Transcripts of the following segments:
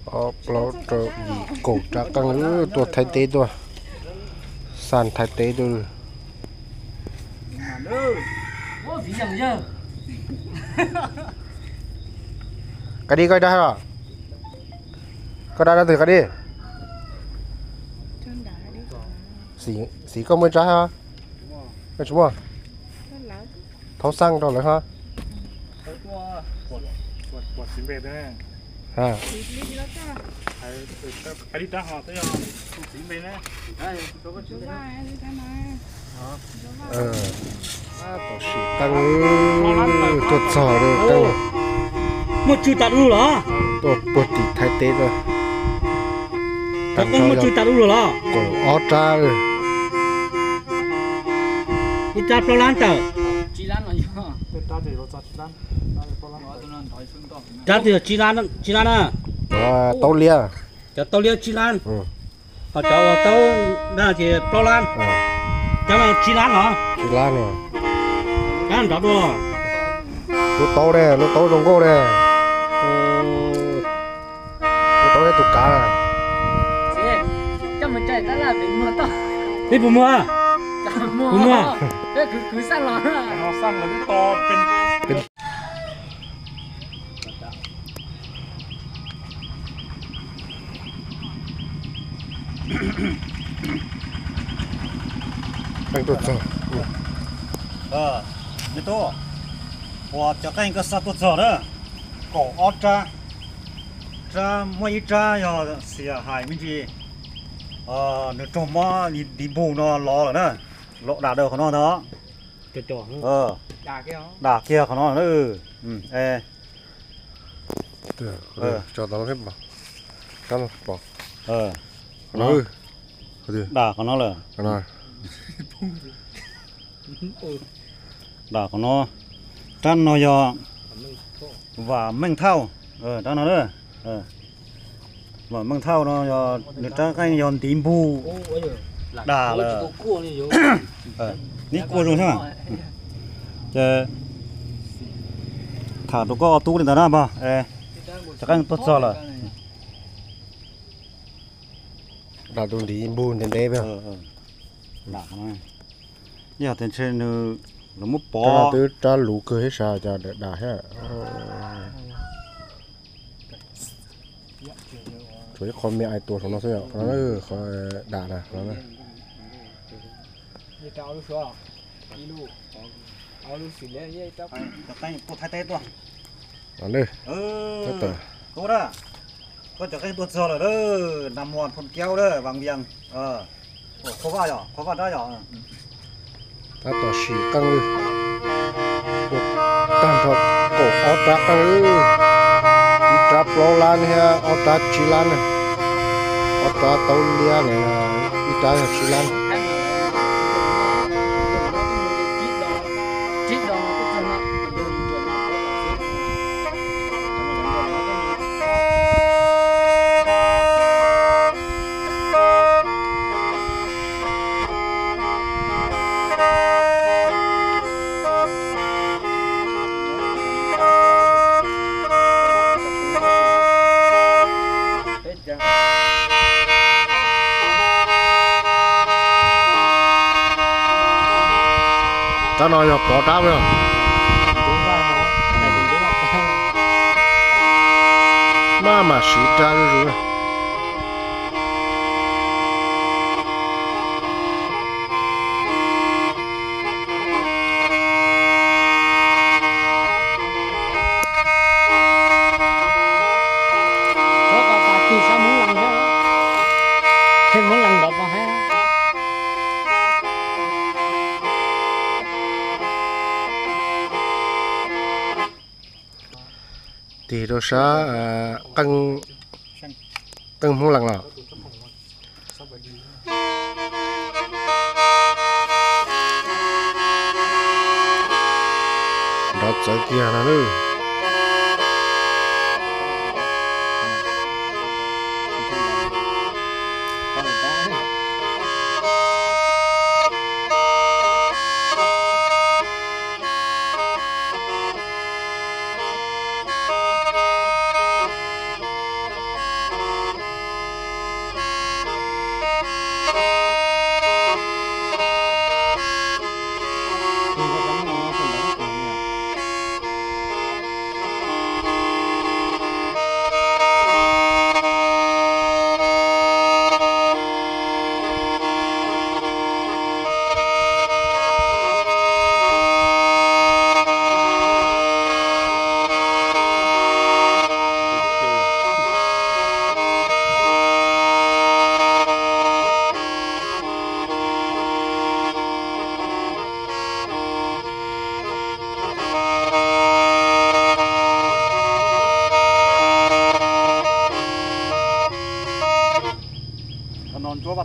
Ob plaub rau yim kaum rab qeej tuaj Thaib teb tuaj, xa Thaib teb tuaj. Qab dib koj ib rab los? Koj rab rab twg qab dib? Xim koj muaj ib rab hab? Koj tsis muaj? Thaub xaj rau lawv hab. Tam sim qeej tuaj txog qeej. Muaj tswv tas du lawm. Tuaj puag tim Thaib teb tuaj. Qeej muaj tswv tas du lawm los? Kaum ob rab. Ib rab plaub lab tawm. Rab twg tsib lab, tsib lab na. Taub liab. Cov taub liab tsib lab. Ho cov uas taub daj ces plaub lab. Cov no tsib lab los? Tsib lab no. Rab nrov dua. Lub taub ne, lub taub zoo nkauj ne. Lub taub ib tug kav. Peb puas muag? Puas muag? Qeej tuaj txog. Me tub, uas cov qeej koj xa tuaj txog na, kaum ob rab, rab muaj ib rab yog xiam hais me ntsis, nws raug mob ntiv npug no los lawm na, los dam daws qhov no ntag. Dam kiag qhov no. Tso tau thiab pom. Dam qhov no lawm. Dam qhov no. Rab no yog vam meej thauj, rab no. Vam meej thauj no yog nws rab qeej yog ntiv npug dam lawm. Neb kuaj zoo thiab. Ces tham rau koj ob tug li ntawd na pog. Cov qeej tuaj txog lawm. Dam tus ntiv npug ntev ntev pog. Yog tias ntshe nws, lawv muab pov. Twb rab luv kawg thiab sas cas dam thiab. Tshuav ib qho me ais tuas saum no xwb, qhov no qhov dam na. Tub, koj cov qeej tuaj txog lawm, Nam Muas Thoob Kiaub, Vaas Vias. Qhua Vaj yom, Qhua Vaj Dab yom. Tab tom sim qeej, tuaj tag nrho kaum ob rab qeej, ib rab plaub lab thiab ob rab tsib lab na, ob rab taub liab na, ib rab yog tsib lab. Rab no yog pov rab os. Maj mam siv rab zuj zus. Tig rau sab qeej Hmoob Lees los. Nrov txawv kiag no na.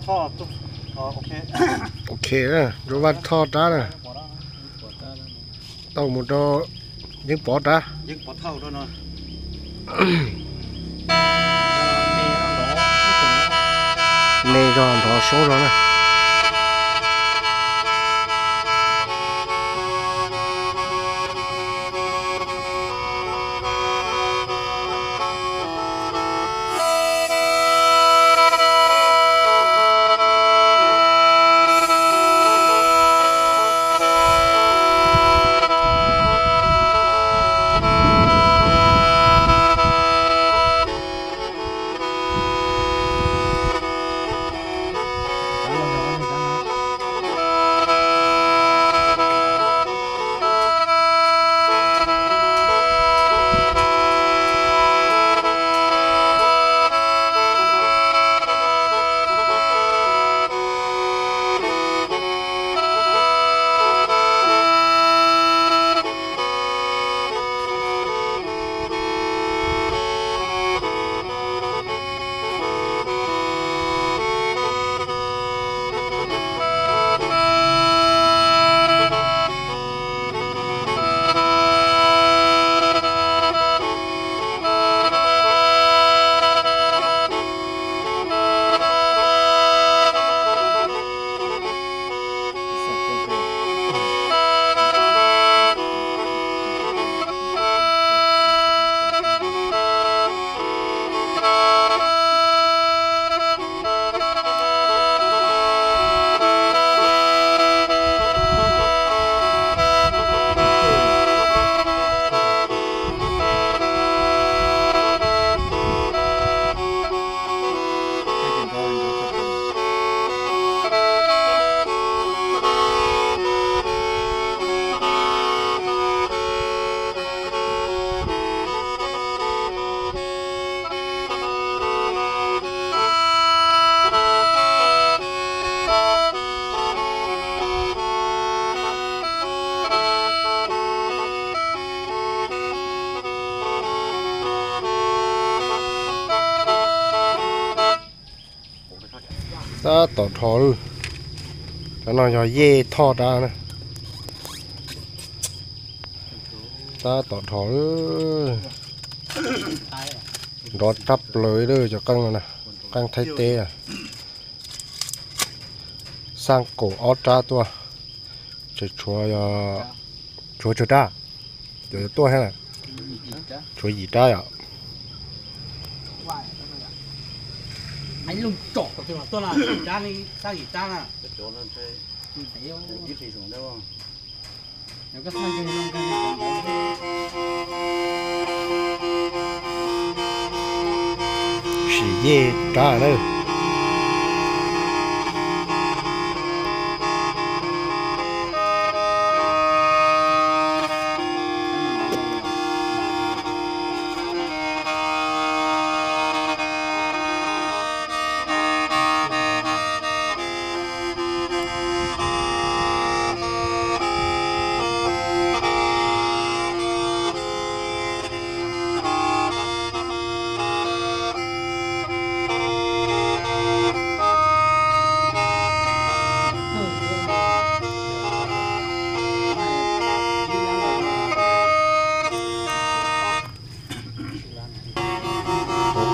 Ok, Ntsuab Vaj Thoj rab na. Tau mus rau Yeeb Pov rab. Me zog nrov soob zog na. Tab tom dhos lawm. Cov no yog Yej Thoj rab na. Tab tom dhos lawm. Nrov tshaj plaws li cov qeej no na. Qeej Thaib teb. Xaj kaum ob rab tuaj. Tseem tshuav, tshuav tsawg rab? Cov tuaj thiab na. Tshuav yim rab yom. Sim Yej rab na.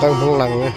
Qeej Hmoob Lees.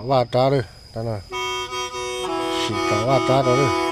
Vaj rab lawm, sim rau vaj rab rau lawm.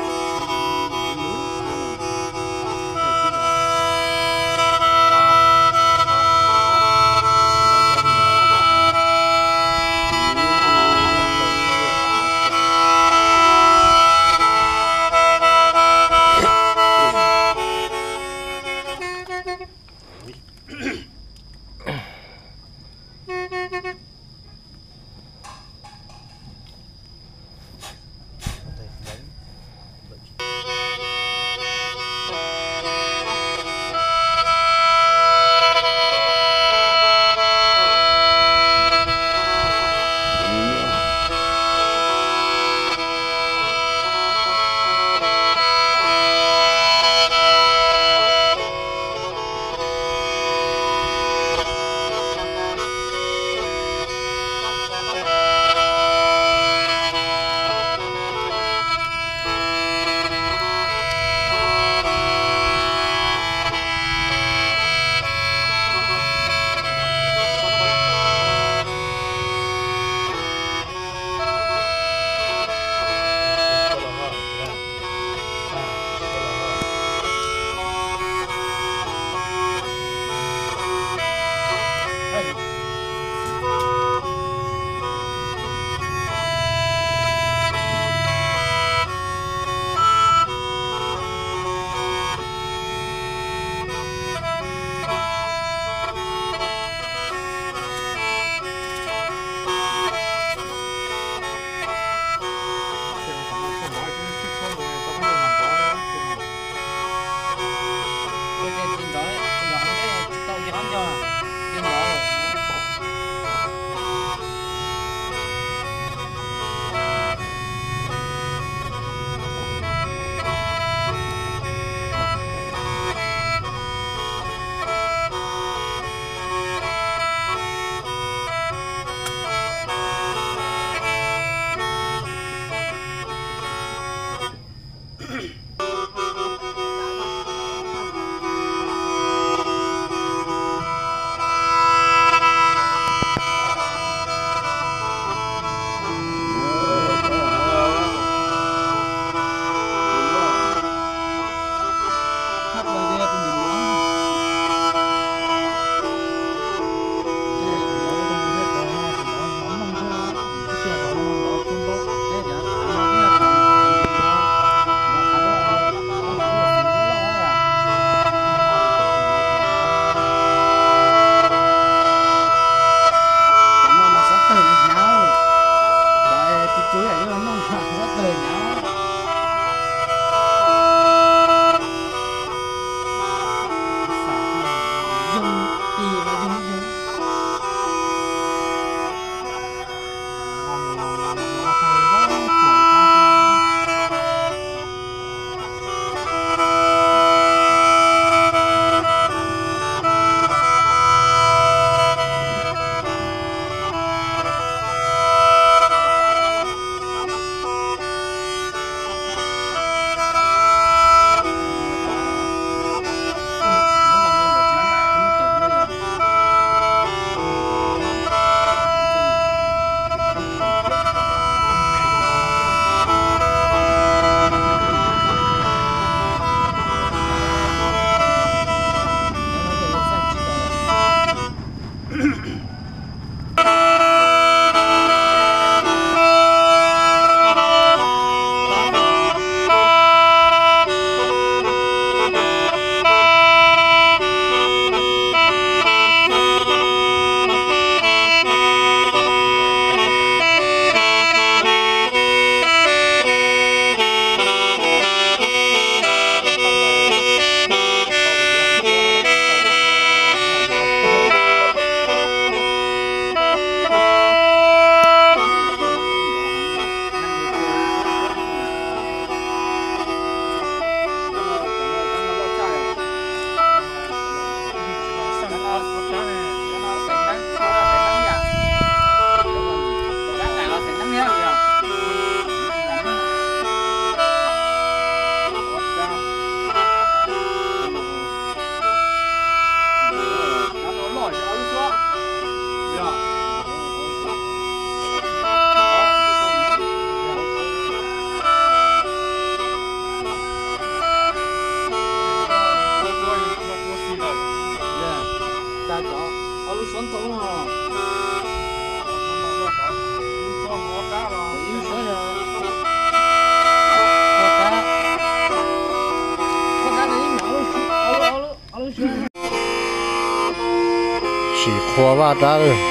Qhuas vaj rab.